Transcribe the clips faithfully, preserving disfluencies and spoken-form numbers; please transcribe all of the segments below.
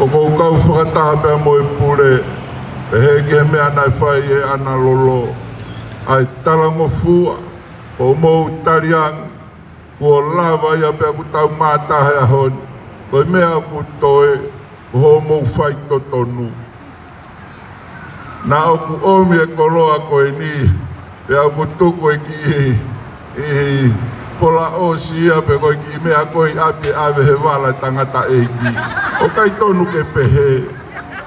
ʻOku ou kau fakataha pea mo e pule, pehē ki he meʻa naʻe fai ʻe ʻAna Lolo, ʻa e talangofua, ʻo mou taliangi, kuo lava ia pea ʻoku tau mātā he ʻaho ni, ko e meʻa ʻoku toe, ko hoʻomou faitotonu. Naʻa ʻoku ʻomi e koloa ko eni, pea ʻoku tuku e kiʻi, ʻi he folaʻosi ia pe ko e kiʻi meʻa ko ē ʻi ʻapi ʻave he vala e tangataʻeiki. ʻOku ʻikai tonu ke pehē.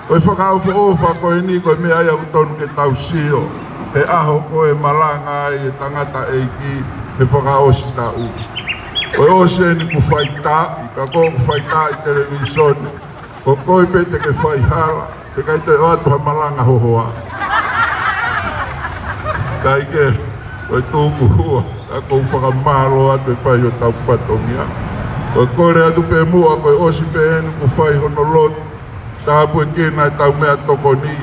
Ko e fakaʻofoʻofa ko eni ko e meʻa ia ʻoku tonu ke tau sio. He ʻaho ko ē malanga ai e tangataʻeiki he fakaʻosi taʻu. Ko e ʻosi eni kuo faitaaʻi, ka ko ē kuo faitaaʻi televīsone. Ko koe pē te ke fai hala, te ke ʻai toe ʻoatu ha malanga hohoa. Kae kehe, ko e tuku hua, ka ʻoku ou fakamālō atu e fai hotau fatongia. Ko e kole atu pē muʻa, ko e ʻosi pē eni kuo fai hono lotu, tāpuekina ʻetau meʻatokoni,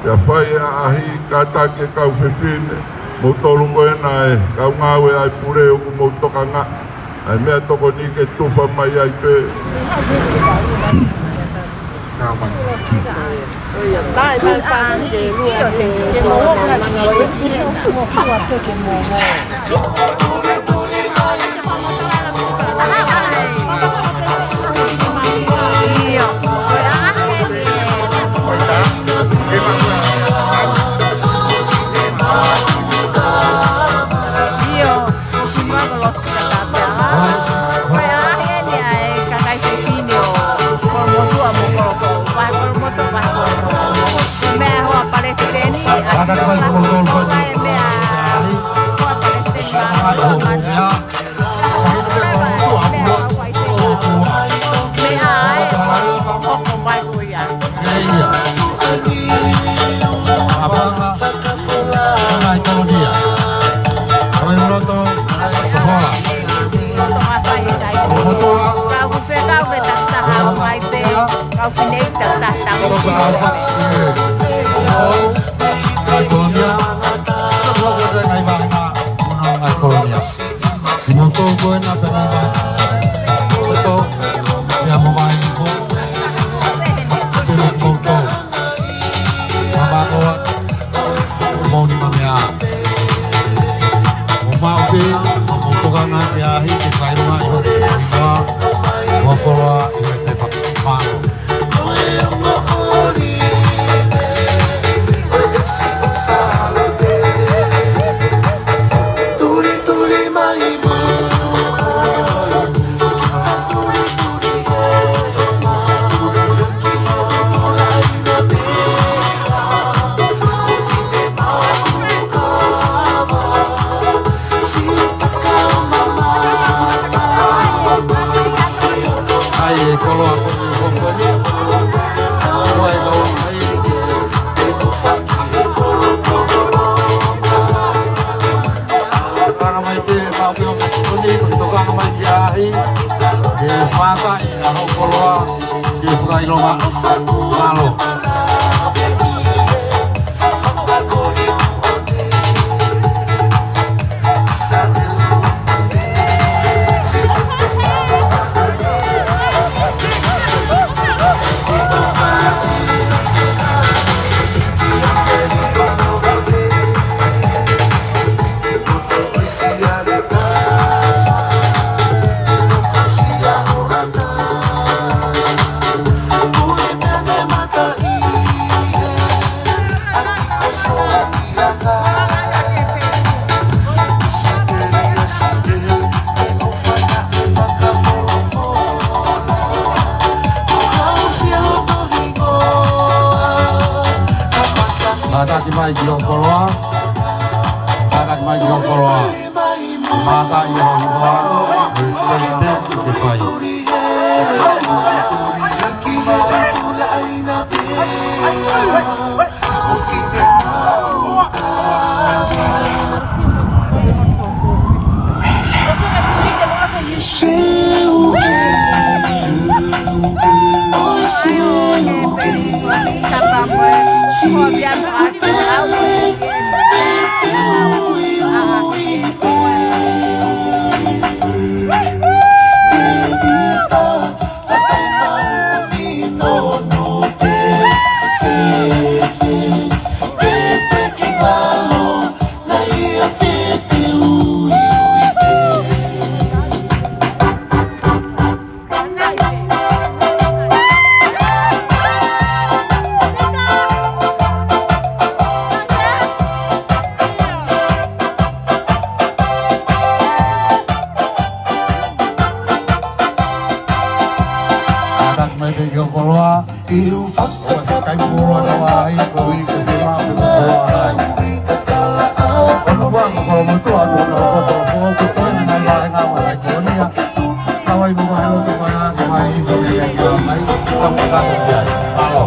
pea fai e ʻaʻahi, kātaki e kau fefine, moutolu ko ena e kau ngāue ʻa e pule ʻoku mou tokanga, ʻa e meʻatokoni ke tufa mai ai pē. Kimoutolu ko ena pē mai. Kimoutolu, pea mo Vaifo. Pea mo kimoutolu. Mamakoa. Mo ni mamea. Mo maʻu pē, mo tokanga ki he ʻaʻahi ke fakaʻilonga ʻi ho. Mo koloa ʻi he tepa. Mālō. Ai, e koloa ko eni, ko eni. Koloa e koloa. Tokanga mai pē, mau pē o koni, ko tokanga mai ki he ʻaʻahi. Ke fata ʻi he ʻaho koloa, ke fakaʻilonga. Mālō. Kātaki mai ki hoʻo koloa. Kātaki mai ki hoʻo koloa. Mātā ʻi hoʻo hingoa, ʻe Palesiteni Tefai. Pea ke koloa, ʻi he ʻū fatu ʻo e kakai koloa ka wai, ko i ko te mā pe koloa ai. Ko no wa ko koloa mo tua no no ko ko ko ko ko na na na na na ko nia. Ka wai mo wai lo ko wai ko wai ko nia ka mai. Ka mo ka mo ia. Alo.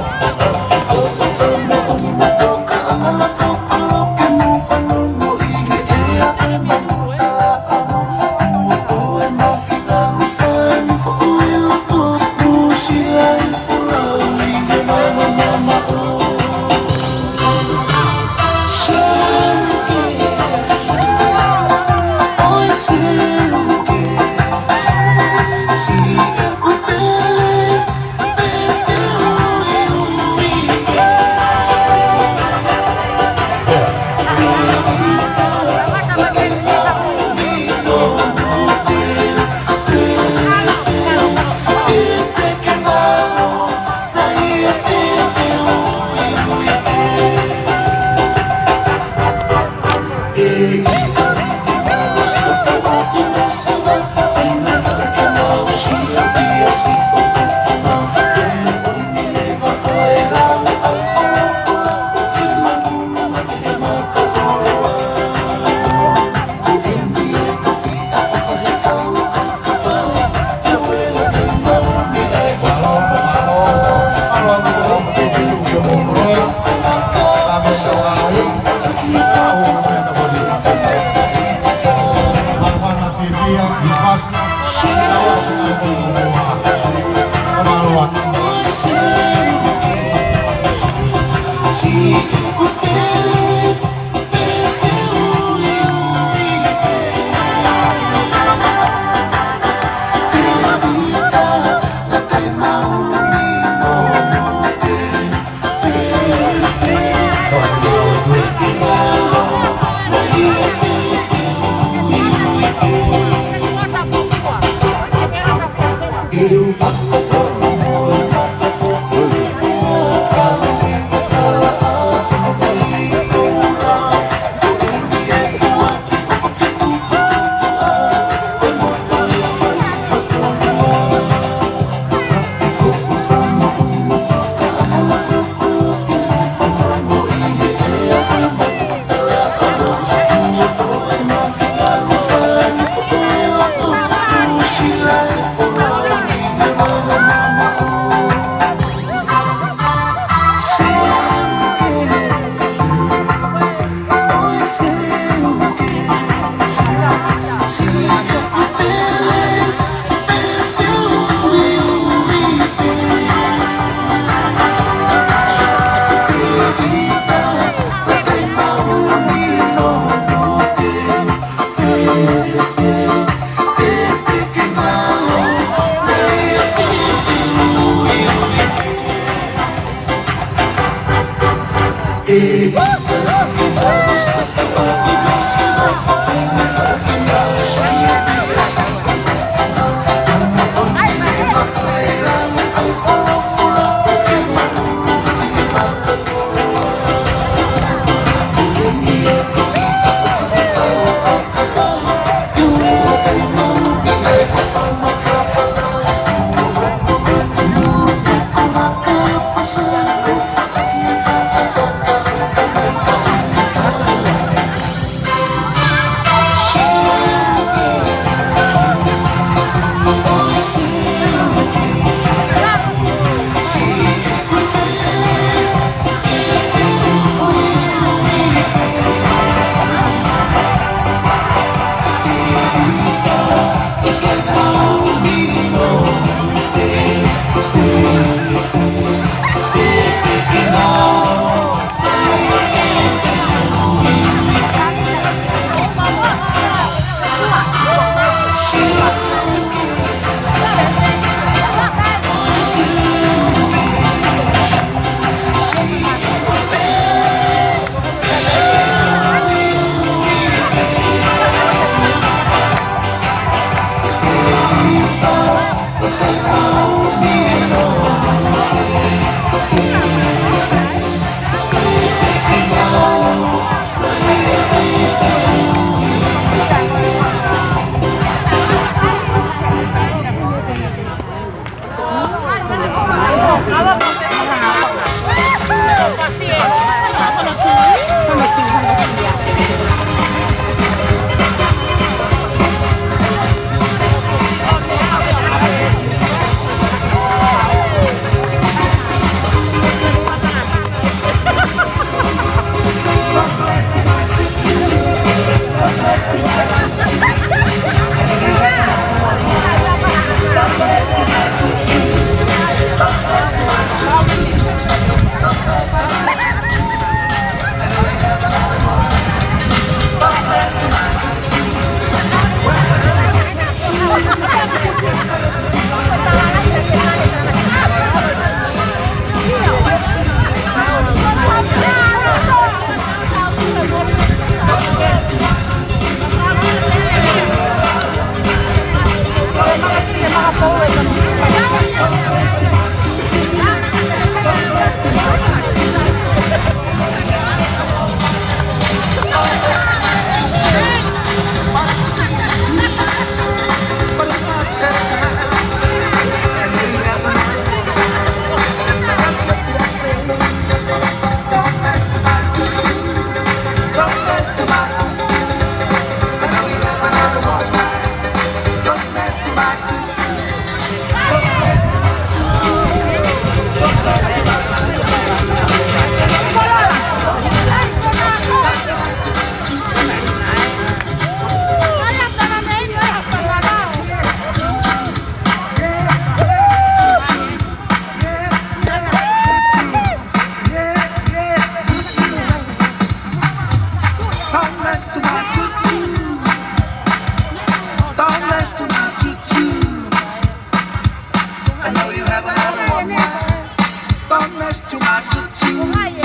Don't mess to my tutu.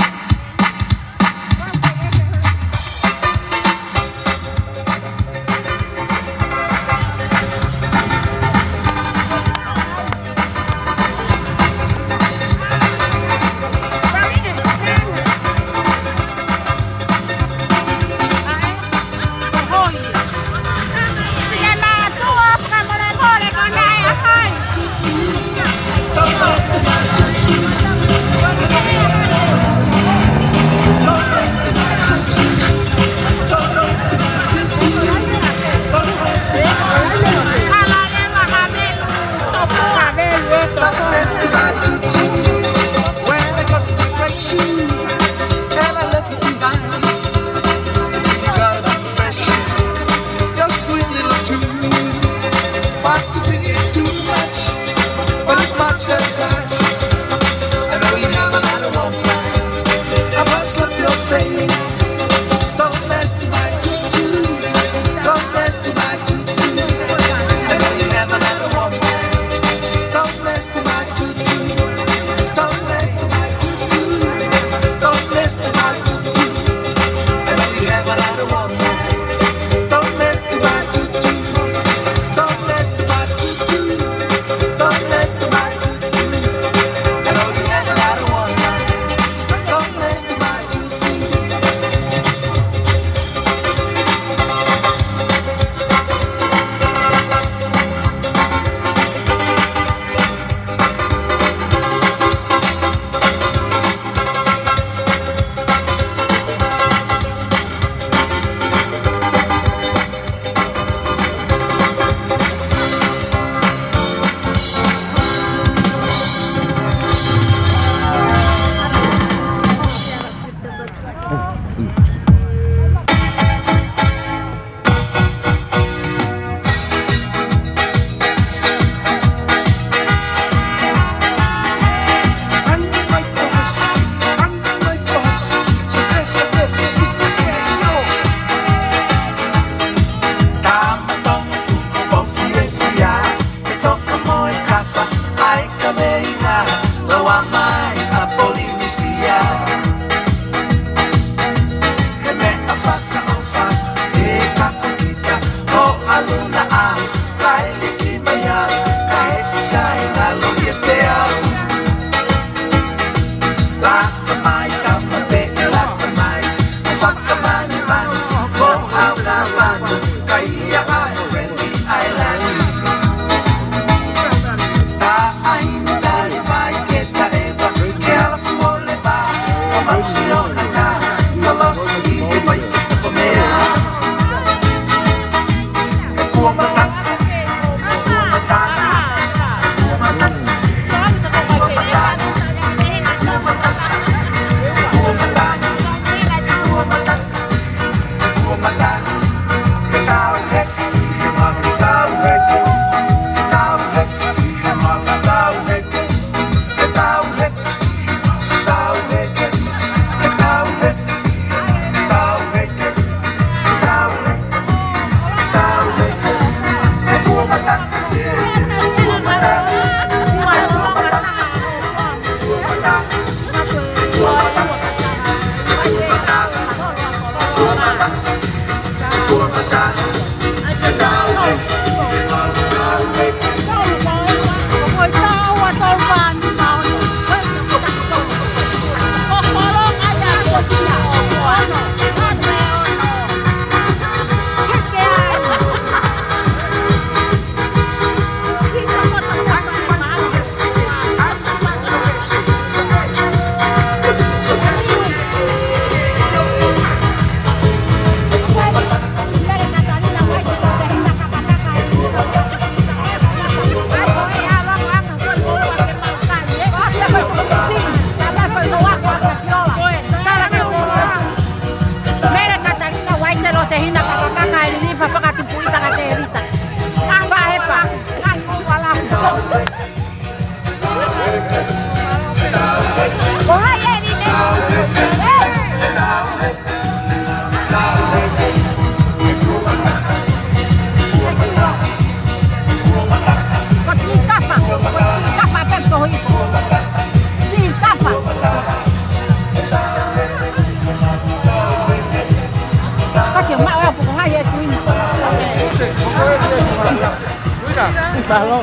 Mālō,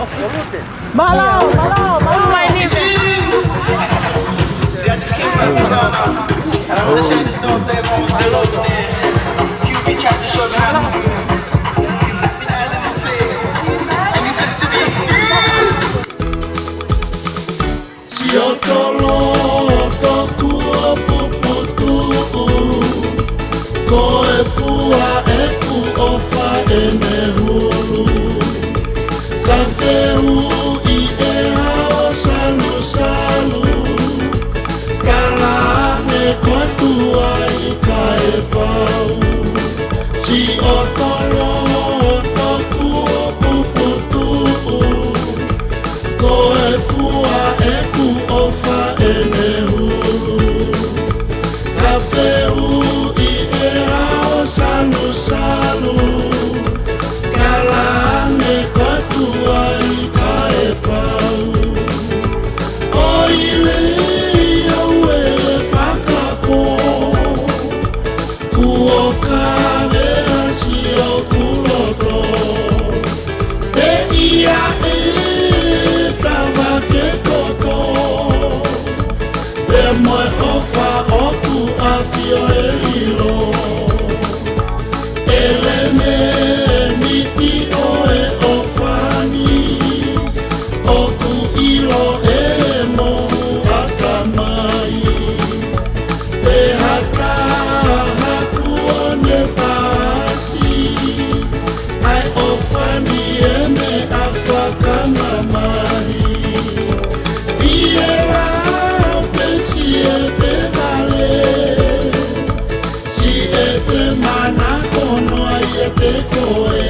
mālō, mālō. Siʻoto loto kuo puputuʻu, ko e fua ʻeku ʻofa ʻene hulu. Ka fehuʻi ʻe hao salusalu, ka laʻa me ko tuai kae pau. Siʻoto loto kuo puputuʻu, ko e fua ʻeku ʻofa ʻene hulu. Ka fehuʻi ʻe hao salusalu, ka laʻa me ko tuai kae pau. ʻOiauē fakapō, kuo kavea siʻoku loto. Pea ʻe kava ke toto, pea mo e ʻofa ʻoku ʻafio ʻe lilo. ʻElemēniti ʻo e ʻofa ni, ʻoku ʻilo ʻe he mohu ʻatamai. Pea ha taha kuo ne paasi, ʻa e ʻofa ni ʻe meʻa fakamamahi. Fie lau pe siʻete vale, siʻete manako noa ʻiate koe.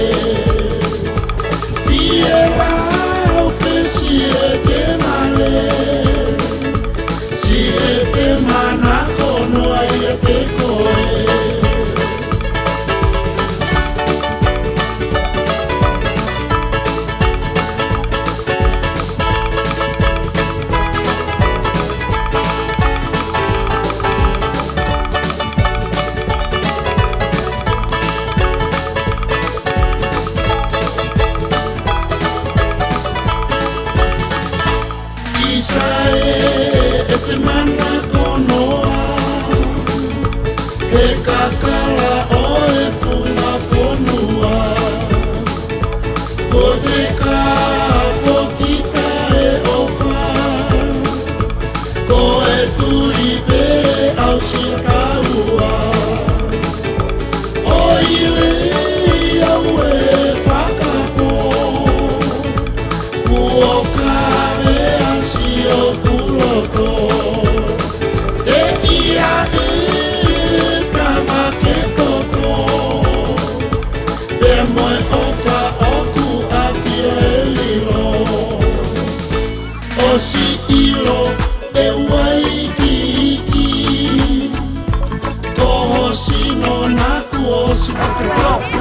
Fie lau pe siʻete vale, siʻete manako noa ʻiate koe. Isa ē, ʻete manako noa, he kakala ʻo e funga fonua. Ko te ka foki ka e ʻofa, ko e tuli pē au si kaua. ʻOiauē fakapō, kuo kavea siʻoku loto. Te ia ʻe kava ke toto, pea mo e ʻofa ʻoku ʻafio ʻe lilo. ʻOsi ʻilo ʻe Uaikiki, ko ho sino naʻa ku ʻosi fakatapu.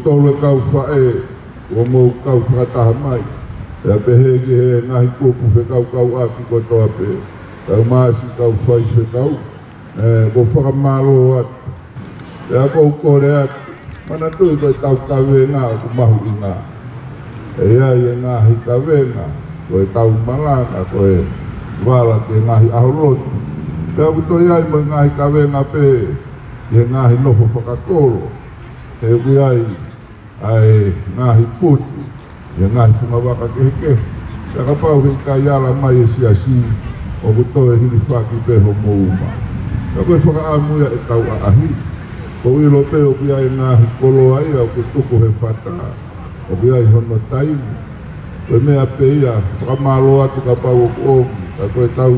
Tolu e kau faʻē, ʻoku mou kau fakataha mai. Pea pehē ki he ngaahi kupu fekauʻaki kotoa pē. Kau māsi, kau faifekau, ē, ʻoku ou fakamālō atu. Pea ʻoku ou kole atu, manatuʻi ko ʻetau kavenga ʻoku mahuʻinga. ʻE ʻi ai e ngaahi kavenga, ko ʻetau malanga, ko e vala ki he ngaahi ʻaho lotu. Pea ʻoku toe ʻi ai mo e ngaahi kavenga pē, ki he ngaahi nofo fakakolo. He ʻoku ʻi ai ʻa e ngaahi putu, ʻi he ngaahi fungavaka kehekehe. Pea kapau heʻikai ala mai e siasi, ʻoku toe hilifaki pē homou uma. Pea ko e fakaʻamu ia ʻetau ʻaʻahi. ʻOku ou ʻilo pē ʻoku ʻi ai e ngaahi koloa ia ʻoku tuku he fata, ʻoku ʻi ai hono taimi. Ko e meʻa pē ia, fakamālō atu kapau ʻoku ʻomi, ka ko ʻetau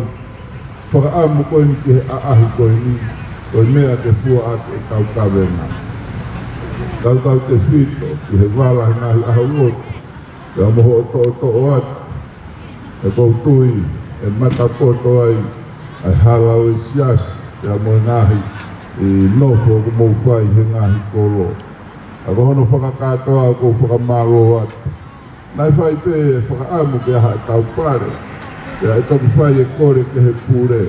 fakaʻamu ko eni ki he ʻaʻahi ko eni, ko e meʻa ke fua ʻaki ʻetau kavenga. Tautautefito ki he vala he ngaahi ʻaho lotu, pea mo hoʻo toʻotoʻo atu, he ʻoku ou tui ʻe matapoto ai ʻa e hala ʻo e siasi, pea mo e ngaahi nofo ʻoku mou fai he ngaahi kolo. Ka ko hono fakakātoa ʻoku ou fakamālō atu. Naʻe fai pē e fakaʻamu ke ʻi ai haʻatau pale, pea ʻe toki fai e kole ki he pule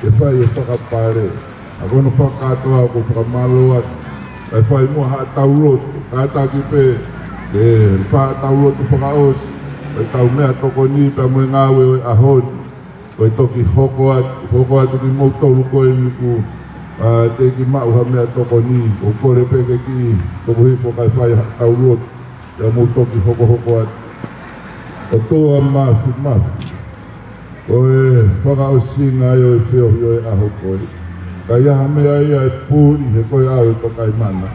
ke fai e fakapale. Ka ko hono fakakātoa ʻoku ou fakamālō atu. Naʻe fai muʻa haʻatau lotu, kātaki pē ke fai haʻatau lotu fakaʻosi, pea ʻetau meʻatokoni pea mo e ngāue ʻo e ʻaho ni. Ko e toki hoko atu, hoko atu kimoutolu ko eni ʻoku, ā, teʻeki maʻu ha meʻatokoni, ʻoku ou kole pē ke kiʻi tuku hifo kae fai haʻatau lotu, pea mou toki hokohoko atu. ʻOtua Māfimafi, ko e fakaʻosinga ia ʻo e feohi ʻo e ʻaho ko ē. Ka ʻi ai ha meʻa ia ʻe puli he ko e ʻao ʻo e tokaimaʻa,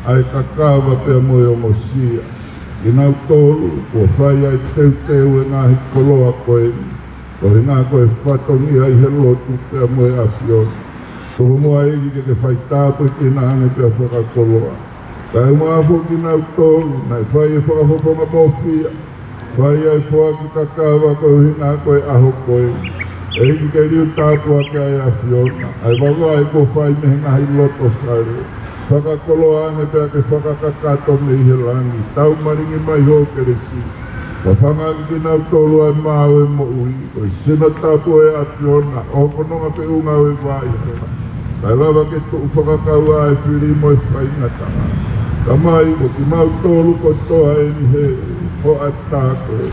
ʻa e kakava pea mo e ongosia. Kinautolu kuo fai ai e teuteu e ngaahi koloa ko eni, ko e ʻuhinga ko e fatongia ʻi he lotu pea mo e ʻAfiona. Tuku muʻa ʻEiki ke ke fai tāpuekina ange pea fakakoloa. Kae ʻumaʻā foki kinautolu naʻe fai e fakafofonga mofia, fai ai e foaki kakava ko e ʻuhinga ko e ʻaho ko ē. ʻEiki ke liu tāpuaki ʻa e ʻAfiona ʻa e vavae kuo fai mei he ngaahi loto fale. Fakakoloa ange pea ke fakakakato mei he langi. Taumalingi mai hoʻo kelesi. Fafanga ʻaki kinautolu ʻa e maau ʻo e moʻui, ko e sino tapu ʻo e ʻAfiona, ʻo fononga pē ʻi he ngāue vai. Kae lava ke tuʻu fakakaukau ʻa e fili mo e faingataʻa. Tamai, ko kimautolu kotoa eni he hoʻatā ko ē.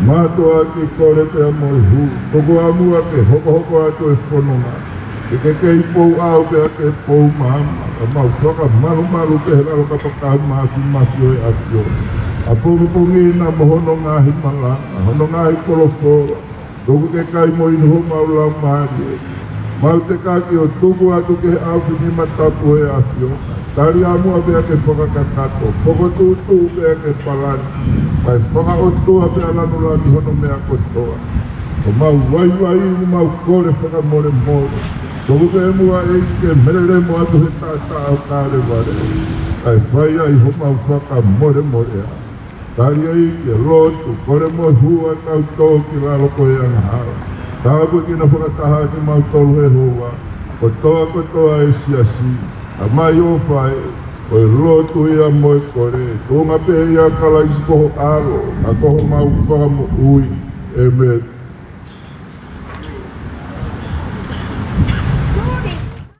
Mātuʻaki, kole pea mo e hū. Tuku ā muʻa ke hokohoko atu e fononga. Ke ke kei pou ʻao pea ke pou maama, ka mau fakamalumalu ki he lalo kapakau māfimafi ʻo e ʻAfiona. ʻApongipongi na mo hono ngaahi malanga, hono ngaahi folofola. Tuku ke kai mo inu homau laumālie. Mau tekaki ʻo tuku atu ki he ʻaofinima tapu ʻo e ʻAfiona. Tali ā muʻa pea ke fakakakato, fokotuʻutuʻu pea ke palani, kae fakaʻotua pea lanu langi hono meʻa kotoa. Ko homau vaivai ʻoku mau kole fakamolemole. Tuku pē muʻa ʻEiki ke melemo atu he taʻataʻa ʻo Kalevale, kae fai ai homau fakamolemolea. Tali ʻEiki e lotu, kole mo e hū ʻa e kau tō ki lalo ko e angahala. Tāpuekina fakataha kimautolu ʻe Sihova, kotoa kotoa e siasi. Tamai ʻofa ē, ko e lotu ia mo e kole, tuʻunga pē ʻia Kalaisi ko ho ʻAlo, ʻa ko homau Fakamoʻui. ʻĒmeni.